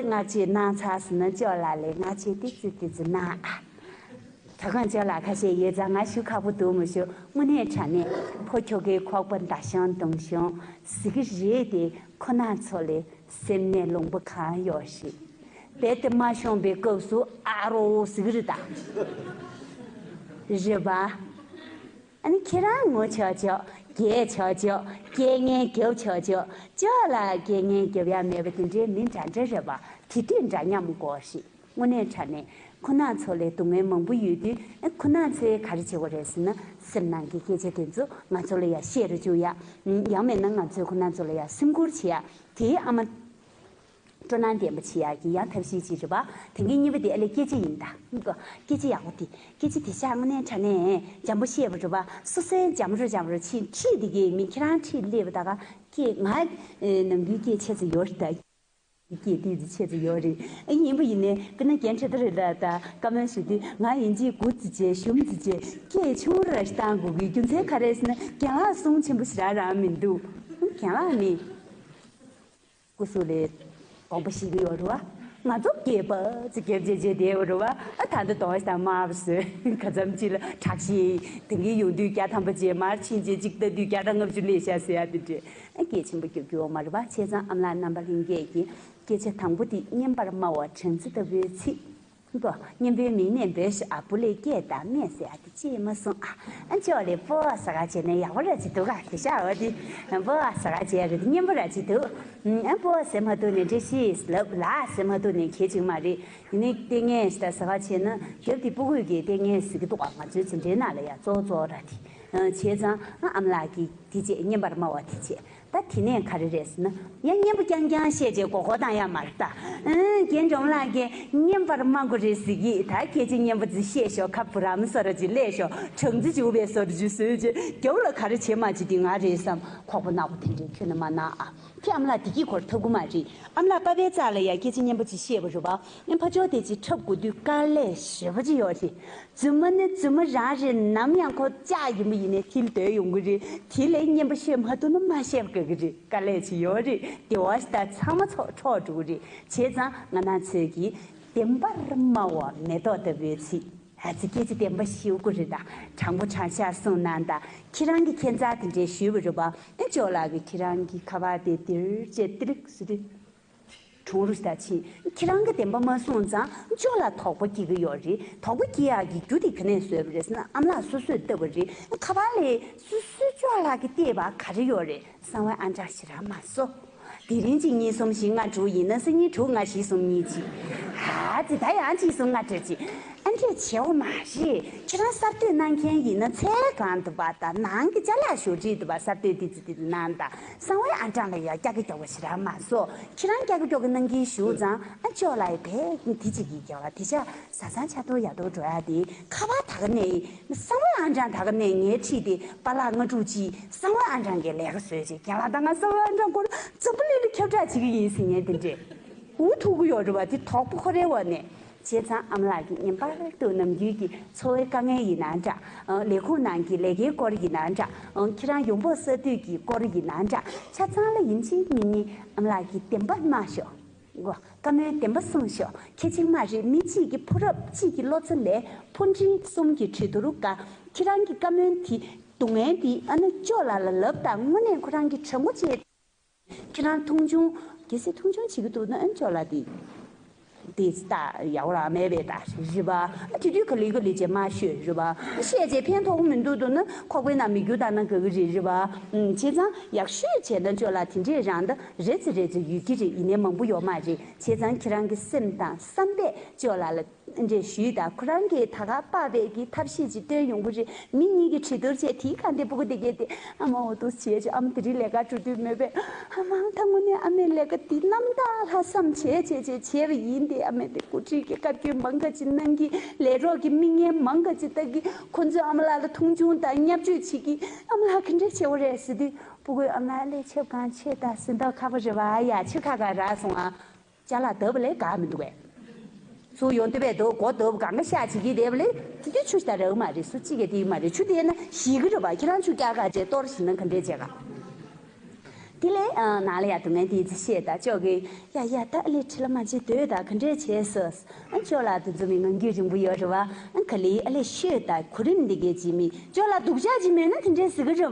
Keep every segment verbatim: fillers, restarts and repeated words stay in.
ང་ཅིག་གནང་ཚར་སོང་ན་ཅོག་ལགས་ལས་ང་ཅིག་ཏིག་ཙི་ཏིག་ཙི་གནང་ཨ། ད་གང་ཅོག་ལགས་ཁ་ཤས་ཡོད་ཙང་ང་ཞུ་ཁག་པོ་འདུག་མི་ཞུ། དངོས་གནས་དྲང་གནས་ཕོ་ཁྱོ་གའི་ཁོག་པ་མདའ་ཤང་མདུང་ཤང་ཟེར་གི་རེད་དེ། ཁོ་ན་ཚོ་ལས་སེམས་ནས་ལུང་པ་གང་ཡོད་ཤི། རྦད་དེ་མ་ཤོང་པའི་སྐབས་སུ་ཨ་རོ་ཟེར་གི་རེད་ད། རེད་པ། ཨ་ནི་ཁྱེད་རང་ངོ་ཆོག་ཆོག་རྒྱས་ཆོག་ཆོག་རྐྱེན་ངན་རྒྱབ་ཆོག་ཆོག་ཅོག་ལགས་རྐྱེན་ངན་རྒྱབ་ཡ་མེད་པ་དེ་འདྲའི་མི་འདྲ་འདྲ་རེད་པ། དེ་དུས་འདྲ་མཉམ་དགོས་ཤི། དངོས་གནས་དྲང་གནས་ཁོ་ན་ཚོ་ལས་སྡུག་བསྔལ་མང་པོ་ཡོད་དུས། ཨ་ཁོ་ན་ཚོས་ག་རེ་བྱེད་དགོས་རེད་ཟེར་ན། སེམས་ནང་གི་སྐད་ཆ་དེ་ཚོ་ང་ཚོ་ལ་ཡ་བཤད་རུ་བཅུག་ཡ། ཡང་མིན་ན་ང་ཚོས་ཁོ་ན་ཚོ་ལ་ཡ་སེམས་ཁུར་བྱེད་ཡ། དེའི་ཨ་མ་སྤྲོ་སྣང་ལྡན་པ་བྱེད་ཡག་གི་ཡང་ཐབས་ཤེས་ཅིག་རེད་པ། དེང་གི་གཉིས་པ་དེ་ཨ་ལས་སྐད་ཆ་ཡིན་ད། སྐད་ཆ་ཡག་པོ་དེ། སྐད་ཆ་དེ་ཤག་དངོས་གནས་དྲང་གནས་འཇམ་པོ་བཤད་པ་རེད་པ། སོ་སོའི་འཇམ་རོ་འཇམ་རོ་ཕྱིན་ཁྲིད་དེ་གི་མི་ཁྱེད་རང་ཁྲིད་སླེབས་པ་ད་ག་སྐད་ང་ནམ་རྒྱུན་སྐད་ཆེ་ཙམ་ཡོད་རེད་ད། སྐད་ཏིག་ཙི་ཆེ་ཙམ་ཡོད་རེད། ཨ་ཡིན་པ་ཡིན་ནའི་དཔེར་ན་རྒན་ཁྲི་ཐར་རེད་ད་ད་བཀའ་མོལ་ཞུ་དུས་ང་ཡིན་གཅིག་མགོ་ཙི་བྱས་ཞུམ་ཙི་བྱས་སྐད་ཆུང་ར་ཞིག་བཏང་དགོས་ཀྱི་རྒྱུ་མཚན་ག་རེ་ཟེར་ན། རྒན་ལགས་གསུང་ཆེན་པོ་ཞེ་དྲག་རང་མི་འདུག་རྒན་ལགས་ནི། སྐུ་གཟུགས་ལས་དགོངས་པ་བཞེས་ཀྱི་ཡོད་རེད་བ། ང་ཚོ་སྐྱེས་པ་ཙི་སྐྱེས་བྱས་བྱས་བསྡད་ཡོད་རེད་བ། ཨ་ད་འདི་དོང་ཞིག་དང་དམར་བ་བཟོས་ག་ཙམ་ཅིག་ལ་དྲག་ཤེས་དེང་གི་ཡོང་དུས་བརྒྱ་ཐམ་པ་བྱས་མར་ཕྱིན་རྗེས་གཅིག་ལྟ་དུས་བརྒྱ་དང་ལྔ་བཅུ་སླེབས་ཤག་ཟེར་ཡ་དེ་འདྲས། ཨ་སྐད་ཆེན་པོ་རྒྱབ་རྒྱུ་ཡོད་མ་རེད་བ། བྱས་ཙང་ཨ་མ་ལགས་རྣམ་པ་ལྷན་རྒྱས་ཀྱིས་སྐད་ཆ་དང་པོ་དེ་སྙན་པར་སྨྲ་བ་སྦྲང་རྩི་ལྟ་བུའི་ཚིག་སྙན་པོའི་མིང་ནས་འབོད་ཤོག་ཨ་བུ་ལས་སྐད་དང་སྨྲས་ཟེར་ཨ་དེ་ཅིས་མ་གསུང་ཨ། ཨ་ཅོག་ལས་སྤོ་བོ་ཟ་ག་བྱས་ནས་ཡག་པོ་ར་ཅིག་འདུག་ག་དེ་ཤ་འོ་དེ་སྤོ་བོ་ཟ་ག་བྱས་རེད་དེ་སྙན་པོ་ར་ཅིག་འདུག་ཨ་སྤོ་བོ་ཟེར་མ་ཐུབ་ནས་འདྲེ་ཤིས་ལབ་ལ་ཟེར་མ་ཐུབ་ནས་གལ་ཆེན་མ་རེད། ཡིན་ནའི་ལྟས་ངན་ཞིག་ད་ཟ་ག་བྱས་ན་རྒྱབ་དེ་སྤུ་གུས་ཀྱི་ལྟས་ངན་ཟེར་གི་འདུག་ག་ང་ཚོའི་འཛིན་གྲྭའི་ནང་ལ་ཡ་གཙོ་བོ་གཙོ་བོ་ར་དེ། བྱས་ཙང་ཨ་ཨ་མ་ལགས་ཀྱིས་དེ་བྱས་སྙན་པར་སྨྲ་བ་དེ་བྱས། ད་དེ་ནས་ག་རེ་རེད་ཟེར་ན། ཡང་སྙན་པོ་རྐྱང་རྐྱང་བཤད་རྗེས་མགོ་སྐོར་བཏང་ཡ་མ་རེད་ད། ཨང་རྒན་འབྲོང་ལགས་ཀྱིས་སྙན་པར་སྨྲ་དགོས་རེད་ཟེར་གྱིས་ད་སྐད་ཆ་སྙན་པོ་ཅིག་བཤད་ཤོག་ཁ་བུ་རམ་སོ་ར་ཅིག་ལས་ཤོག་སྦྲང་རྩི་བྱུག་པའི་སོ་ར་ཅིག་བཟོས་རྗེས་རྒྱབ་ལ་ག་རེ་བྱེད་མ་བྱེད་དེ་ང་རེད་བསམ་ཁོག་པ་ནག་པོ་དེ་འདྲའི་ཁྱོན་ནས་མ་གནང་ཨ། དེ་ཨ་མ་ལགས་དེ་གི་སྐོར་ཐབས་ཀྱི་མ་རེད། ཨ་མ་ལགས་པ་ཕའི་རྩ་ལ་ཡ་སྐད་ཆ་སྙན་པོ་ཅིག་བཤད་པ་རེད་བ། ཨ་ཕ་ཅོག་དེ་ཅིག་འཁྲབ་དགོས་དུས་དཀའ་ལས་ཞེ་པོ་ཅིག་ཡོད་རེད། རྫུན་མ་ནི་རྫུན་མ་རང་རེད། ནམ་ཡང་ཁོ་ལྕགས་ཡིན་པ་ཡིན་ནའི་མཐིལ་སྡོད་ཡོང་གི་རེད། དེ་ལས་སྙན་པོ་བཤད་མ་ཐུབ་ན་མ་བཤད་དགོས་ཀྱི་རེད། དཀའ་ལས་ཅིག་ཡོད་རེད། སྡེ་བ་ཞིག་དང་ཚང་མ་ཚོགས་འཕྲོག་འགྲོ་གི་རེད། བྱས་ཙང་ང་རང་ཚོས་ཀྱིས་བདེན་པར་སྨྲ་བ་མེ་ཏོག་ལྟ་བུའི་ཚིག་ཨ་ཙི་སྐད་ཆ་བདེན་པ་ཞུ་དགོས་རེད་ད། དྲང་པོ་དྲང་བཞག་གསུངས་གནང་ད། ཁྱེད་རང་གི་ཁྱད་མཚར་དེ་འདྲའི་ཞུས་པ་རེད་པ། ཨེ་ཅོག་ལགས་ཀྱིས་ཁྱེད་རང་གི་ཁ་པར་དེ་དིར་བྱས་ཏི་རིག་སུ་རེད། གྲོང་རུ་ཞིག་ད་ཕྱིན། ཁྱེད་རང་གི་བདེན་པ་མ་གསུངས་ཙང་ཅོག་ལ་དོགས་པ་སྐྱེ་གི་ཡོད་རེད། དོགས་པ་སྐྱེ་ཡག་གི་རྒྱུ་དེ་ག་ནས་བཟོས་པ་རེད་ཟེར་ན་ཨ་མ་ལགས་སོ་སོས་བཏབ་པ་རེད། ཁ་པར་ལས་སོ་སོའི་ཅོག་ལགས་ཀྱིས་བལྟས་པ་ག་རེ་ཡོད་རེད། གསང་བའི་ཨང་གྲངས་ཞེ་དྲག་མ་བཟོ། དེ་རིང་གཅིག་གཉིས་གསུམ་བཞི་ལྔ་དྲུག་ཡིན་ན་སང་ཉིན་དྲུག་ལྔ་བཞི་གསུམ་གཉིས་གཅིག་ཨ་ཙི་ད་ཡང་གཅིག་གསུམ་ལྔ་དྲུག་གཅིག་ཨ་འདྲས་བྱེད་འོ་མ་རེད། ཁྱེད་རང་གསར་གཏོད་གནང་མཁན་ཡིན་ན་ཚལ་གང་འདུག་པ་དང་ནང་གི་ཅ་ལག་ཞོ་བྲིས་འདུག་པ་གསར་གཏོད་དེ་ཙི་དེ་ཙི་གནང་དང་གསང་བའི་ཨང་གྲངས་ལ་ཡང་སྐྱག་གི་སྐྱོག་པ་ཞེ་དྲག་མ་བཟོ། ཁྱེད་རང་སྐྱག་གི་སྐྱོག་གི་གནང་གིན་བཞུགས་ཙང་ཨ་ཅོག་ལ་ཡི་བས་དེ་གཅིག་གིས་རྒྱག་པ་དེ་ཤ་ཟ་ཚང་ཆ་ཏོ་ཡ་ཏོ་འགྲོ་ཡ་དེ་ཁ་པར་ད་ག་ནས་གསང་བའི་ཨང་གྲངས་ད་ག་ནས་ངས་ཁྲིད་དེ་པ་ལགས་ལྔ་དྲུག་གཅིག་གསང་བའི་ཨང་གྲངས་ཀྱི་ལས་ཀ་བཟོས་རྗེས་རྒན་ལགས་ད་ང་གསང་བའི་ཨང་གྲངས་སྐོར་འཛམ་བུ་གླིང་ལ་ཁྱབ་བསྒྲགས་བྱེད་ཀྱི་ཡིན་ཟེར་མཁན་དེ་འདྲས་འུ་ཐུག་གི་ཡོད་རེད་བ། དེ་དོགས་པ་ཁོ་རའི་འོག་ནས། བྱས་ཙང་ཨ་མ་ལགས་ཀྱིས་ངེས་པར་དུ་ནམ་རྒྱུན་གྱི་འཚོ་བའི་དཀའ་ངལ་ཡིན་ན་འདྲ། ལས་ཁུངས་ནང་གི་ལས་ཀའི་སྐོར་ཡིན་ན་འདྲ། ཁྱེད་རང་ཡོང་འབབ་གསར་གཏོད་ཀྱི་སྐོར་ཡིན་ན་འདྲ། ཆ་ཚང་ལ་ཡིན་གཅིག་མིན་གཉིས་ཨ་མ་ལགས་ཀྱིས་བདེན་པ་སྨྲ་ཤོག་བཀའ་མོལ་བདེན་པ་གསུངས་ཤོག་ཁྱད་གཅིག་མ་རེད། མི་གཅིག་གི་ཕོ་རབ་གཅིག་གི་བློ་རྩ་ལས་ཕོ་འབྲིང་གསུམ་གྱི་གྲོས་བསྡུར་སྒང་ཁྱེད་རང་གི་བཀའ་མོལ་དེ་སྡུག་བསྔལ་འདི་ཨ་ནི་ཅོག་ལགས་ལ་ལབ་དང་དངོས་གནས་ཁོ་རང་གི་དྲང་མོ་བྱས། ཁྱེད་རང་མཐོང་ཆུང་། གལ་སྲིད་མཐོང་ཆུང་བྱེད་ཀྱི་འདུག་ན་ཨ་ཅོག་ལགས་དེ། དེ་ལྟ་ཡག་རང་མེད་པའི་ད་རེད་པ། ཨ་དེ་དུས་ག་ལེ་ག་ལེ་བྱས་མ་ཤོད་རེད་པ། བཤད་བྱས་ཕན་ཐོགས་མི་འདུག་འདུག་ན་ཁོག་པའི་ནང་མི་རྒྱུ་དང་ན་ག་གི་རེད་རེད་པ། ཨུམ་བྱས་ཙང་ཡག་ཤོས་བྱས་ན་ཅོག་ལགས་དེ་འདྲས་རང་ད་རེད་ཚེ་རེད་ཚེ་ཡོད་ཀྱི་རེད། ཡིན་ནའི་མང་པོ་ཡོད་མ་རེད། བྱས་ཙང་ཁྱེད་རང་གི་སེམས་དང་བསམ་པས་ཅོག་ལགས་ལ། འདྲེ་ཞུས་དང་ཁོ་རང་གིས་ད་ག་པ་བས་ཀྱི་ཐབས་ཤེས་ཅིག་སྟོན་ཡོང་གི་རེད། མི་གཉིས་ཀྱིས་གྲོས་བསྡུར་བྱས་དེའི་གང་དེ་སྤུ་གུ་དེ་གས་དེ་ཨ་མ་འོ་དུ་བྱས་བྱས་ཨ་མ་དེ་རིང་ལས་ཀ་འགྲོ་དུས་མོས་པས་ཨ་མ་ད་དངོས་གནས་ཨ་མའི་ལས་ཀ་འདི་རྣམ་དག་ལྷག་བསམ་བྱས་བྱས་བྱས་བྱས་པ་ཡིན་ཏེ་ཨ་མས་དེ་འགོ་ཁྲིད་ཀྱི་བཀའ་བཀྱོན་མང་ག་ཅིག་གནང་གི་ལས་རོགས་ཀྱི་མི་ངན་མང་ག་ཅིག་ལྟ་གི་ཁོ་ཚོས་ཨ་མ་ལགས་ལ་མཐོང་ཆུང་དང་བརྙས་བཅོས་བྱེད་ཀྱི་ཨ་མ་ལགས་ག་འདྲས་བྱེད་འོ་རེད་ཟེར་དུས་སྤུ་གུས་ཨ་མ་ལགས་ཆབ་གང་ཆེ་ད་ཟིན་ཐོ་ཁ་པོ་རེད་བ་ཡ་ཆེ་ཁ་ཁ་རག་སོང་ཨ། ཅ་ལག་བརྡབ་པ་ལས་དགའ་མི་འདུག་གས། ཚུར་ཡོང་དུས་བས་འདུག་མགོ་བརྡབ་གང་ག་ཤ་བྱེད་ཀྱི་བསྡད་པ་ལས་དེ་དུས་ཆུ་ཞིག་ད་རག་མ་རེད། སུ་གཅིག་གིས་དེ་མ་རེད། ཆུ་དེ་ན་ཞིག་གི་རེད་པ། ཁྱེད་རང་ཆུ་རྒྱག་ག་བྱས་གཏོར་ཞིག་ན་ག་འདྲས་བྱས་ག་དེ་ལས་ཨ་ནང་ལ་ཡ་སྡུག་བསྔལ་དེ་ཅི་བཤད་ད་ཅོག་གི་ཡ་ཡ་ད་ཨ་ལས་ཁྲི་ལ་མ་ཅི་སྡོད་ད་ག་འདྲས་བྱས་སོ། ཨ་ཅོག་ལ་དུ་འཛུམ་མི་ངང་རྒྱུད་རིང་པོ་ཡོད་རེད་བ། ཨ་ག་ལི་ཨ་ལས་ཤོད་ད་གོ་རིམ་འདི་གས་ཅི་མི་ཅོག་ལ་སྡུག་ཅག་ཅི་མེད་ན་དེ་འདྲས་ཟེར་གི་རེད་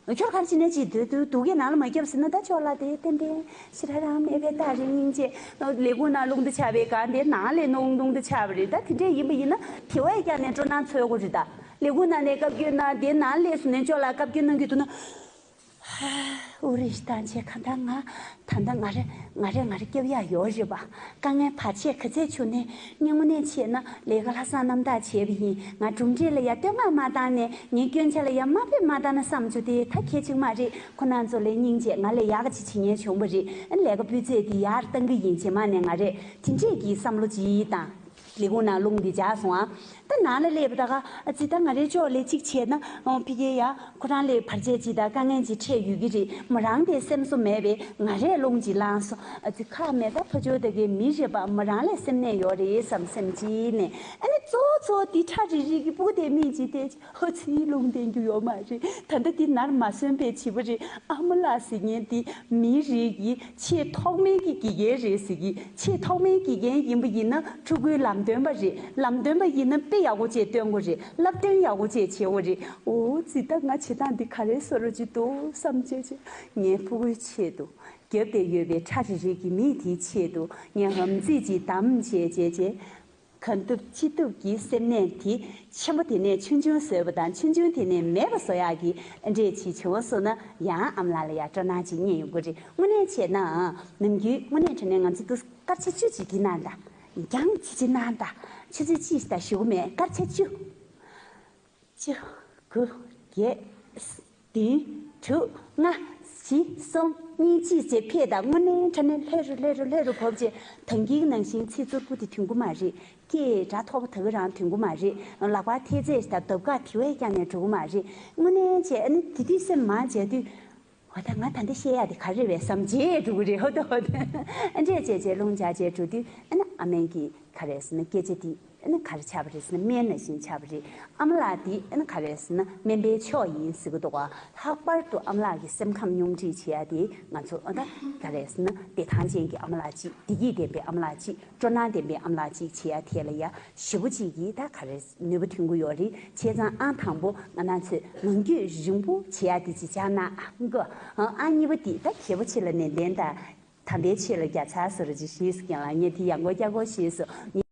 བ། ཁྱོད་གར་ཕྱིན་ནས་ཅི་སྡོད་དུ་སྡུག་གས་ནང་ལ་མ་བརྒྱབ་ཟེར་ན་ད་ཅོག་ལ་དེ་ཏན་ཏན་ཤི་ར་རང་མེད་པའི་རྟགས་རེད་སྙིང་རྗེ། ལས་ཁུངས་ནང་རླུང་རྟ་ཆགས་པའི་སྒང་དེ་ནང་ལས་རླུང་རླུང་རྟ་ཆགས་པ་རེད། ད་དེ་འདྲས་ཡིན་པ་ཡིན་ན་དེ་བས་ཀྱང་ནས་སྤྲོ་སྣང་འཚོལ་དགོས་རེད། ད་ལས་ཁུངས་ནང་ནས་བཀའ་བཀྱོན་གནང་དེ་ནང་ལས་སུ་ནས་ཅོག་ལ་བཀའ་བཀྱོན་གནང་གི་འདུག་ན། ཨུ་རེ་ཞིག་བཏང་བྱས་གང་ལྟར་ང་ད་ལྟ་ང་རེ་ང་རེ་ང་རེ་སྐྱབས་ཡག་ཡོད་རེད་པ། དཀའ་ངལ་བར་ཆད་ག་ཚད་བྱུང་ནས་ངས་དངོས་གནས་བྱས་ན་ལས་ཀ་ལྷག་བསམ་རྣམ་དག་བྱས་པ་ཡིན། ང་གྲུབ་འབྲས་ལ་ཡ་བསྟོད་བསྔགས་མ་བཏང་ནས་ངའི་སྐྱོན་ཆ་ལ་ཡ་དམའ་འབེབས་མ་བཏང་ན་བསམ་བྱུང་དེ་ད་གལ་ཆེན་མ་རེད། ཁོ་རང་ཚོ་ལས་སྙིང་རྗེ་ང་ལས་ཡག་ག་ཅིག་བྱེད་མཁན་བྱུང་བ་རེད། ཨ་ལས་ཀ་སྤུས་ཚད་དེ་ཡར་བཏང་གི་ཡིན། རྗེས་མ་ནས་ང་རེ་དེ་འདྲས་ཀྱི་བསམ་བློ་ཅིག་བཏང་། ལས་ཁུངས་ནང་རླུང་འདི་འཇགས་སོང་ཨ། ད་ནང་ལ་སླེབས་པ་ད་ག་ཨ་ཙི་ད་ང་རའི་ཕྱོགས་ལས་གཅིག་བྱས་ན་ཨོ་ཕི་གེ་ཡ་ཁོ་རང་ལས་བར་ཆད་ཅིག་དང་དཀའ་ངལ་ཅིག་འཕྲད་ཡོད་ཀྱི་རེད། མོ་རང་དེ་སེམས་གསོ་མེད་པས་ང་རས་རླུང་ཅིག་བླངས་སོང་ཨ་ཙི། ཁག་མེད་ད་ཕ་ཇོ་ད་གའི་མི་རེད་པ། མོ་རང་ལས་སེམས་ནད་ཡོད་རེད་བསམ་སེམས་ཅིག་ནས་ཨ་ནི་གཙོ་བོ་གཙོ་བོ་འདི་ཁྲ་རིག་རིག་གི་སྤུ་གུ་དེ་མིག་ཅིག་བལྟས། ཧོ་ཚིག་ལུང་བསྟན་རྒྱུ་ཡོད་མ་རེད། ད་ལྟ་འདི་ནར་མ་སོན་པའི་བྱིས་པ་རེད། ཨ་མ་ལགས་ཟེར་མཁན་འདི་མིའི་རིགས་ཀྱི་ཆེས་ཐོག་མའི་གི་དགེ་རྒན་རེད་ཟེར་གི། ཆེས་ཐོག་མའི་དགེ་རྒན་ཡིན་པ་ཡིན་ན་ཕྲུ་གུའི་ལམ་སྟོན་པ་རེད། ལམ་སྟོན་པ་ཡིན་ན་དཔེ་ཡག་པོ་བྱས་སྟོན་དགོས་རེད། བསླབ་སྟོན་ཡག་པོ་བྱས་བྱེད་དགོས་རེད། ཨོ་ཙི་ད་ང་བྱེད་སྟངས་འདི་ག་རེ་བཟོ་རོགས་ཅིག་འདུག་བསམ་བྱས་བྱས་ངའི་ཕྲུ་གུའི་ཆེད་དུ་རྒྱབ་བསྡད་ཡོད་པའི་ཁྲ་རིག་རིག་གི་མི་དེའི་ཆེད་དུ་ངས་ཧམ་ཚིག་ཅིག་དམ་བྱས་བྱས་བྱས། གང་ཐུབ་ཅི་ཐུབ་ཀྱིས་སེམས་ནད་དེ་ཆེན་པོ་དེ་ནས་ཆུང་ཆུང་བཟོས་པ་དང་ཆུང་ཆུང་དེ་ནས་མེད་པ་བཟོ་ཡག་གི་འདྲས་ཅིག་བྱུང་སོང་ན་ཡང་ཨ་མ་ལགས་ལ་ཡང་སྤྲོ་སྣང་ཅིག་རྙེད་ཡོང་གི་རེད། དངོས་གནས་བྱས་ན་ནམ་རྒྱུན་དངོས་གནས་དྲང་གནས་ང་ཚོ་འདུག་སྐར་ཆ་བཅུ་ཅིག་གི་གནང་དང་། རྒྱང་ཆི་ཆི་གནང་དང་ཆུ་ཚོད་གཅིག་ཞིག་དང་ཞུ་གི་མེད། སྐར་ཆ་བཅུ། བཅུ། དགུ། བརྒྱད། བདུན། དྲུག་ལྔ། བཞི། གསུམ། གཉིས། གཅིག་བྱས་ཕེབས་དང་། དངོས་གནས་དྲང་གནས་ལྷོད་རུ་ལྷོད་རུ་ལྷོད་རུ་བབས་རྗེས་ད་གིན་ནང་བཞིན་ཚིག་ཚུར་པོ་དེ་ཐོན་གི་མ་རེད། སྐད་སྒྲ་མཐོ་པོ་ད་གི་རང་ཐོན་གི་མ་རེད། ལག་པ་འཐེལ་རྩེད་དང་རྡོབ་ཀ་དེ་བས་ཀྱང་ནས་འགྲོ་གི་མ་རེད། དངོས་གནས་བྱས་ཨ་ནི་དེ་དུས་སེམས་མང་བྱས་དུས། འོ་ད་ང་ད་འདི་བཤད་ཡག་དེ་ག་རེ་རེད་བསམ་བྱས་འགྲོ་གི་རེད། ཧོ་ད་ཧོ་ད། ཨ་འདྲས་བྱས་བྱས་རླུང་འཇགས་བྱས་འགྲོ་དུས་ཨ་ནི་ཨ་མན་གྱི་ག་རེ་ཟེར་ན་སྐད་ཆ་དེ་ཨ་ནི་ག་རེ་ཆགས་པ་རེད་ཟེར་ན་སྨན་ནང་བཞིན་ཆགས་པ་རེད། ཨ་མ་ལགས་དེ་ཨ་ནི་ག་རེ་ཟེར་ན་སྨན་པའི་མཆོག་ཡིན་ཟེར་གི་འདུག་ག། ལྷག་པར་དུ་ཨ་མ་ལགས་ཀྱི་སེམས་ཁམས་སྙོམས་སྒྲིག་བྱེད་ཡག་དེ་ང་ཚོ་ཨ་ད་ག་རེ་ཟེར་ན་བདེ་ཐང་ཅན་གྱི་ཨ་མ་ལགས་གཅིག་བདེ་སྐྱིད་ལྡན་པའི་ཨ་མ་ལགས་གཅིག་སྤྲོ་སྣང་ལྡན་པའི་ཨ་མ་ལགས་གཅིག་བྱེད་ཡག་ཐད་ལ་ཡ་ཞེ་པོ་གཅིག་གིས་ད་ག་རེ་ནུས་པ་ཐོན་གྱི་ཡོད་རེད། བྱས་ཙང་ཨང་དང་པོ་ང་རང་ཚོས་ངང་རྒྱུད་རིང་པོ་བྱེད་ཡག་དེ་ཅིག་བཅར་ན་ཨང་གོ། ཨང་གཉིས་པ་དེ་ད་གལ་པོ་ཆེ་ལ་ནན་ཏན་དང་དམ་པའི་ཆོས་ལ་རྒྱལ་ཚ་ཟེར་རོ་ཅིག་ཞེས་སུ་ཀྱང་ལ་ངས་དེ་ཡང་སྒོ་རྒྱག་གོ་ཞེས་སུ།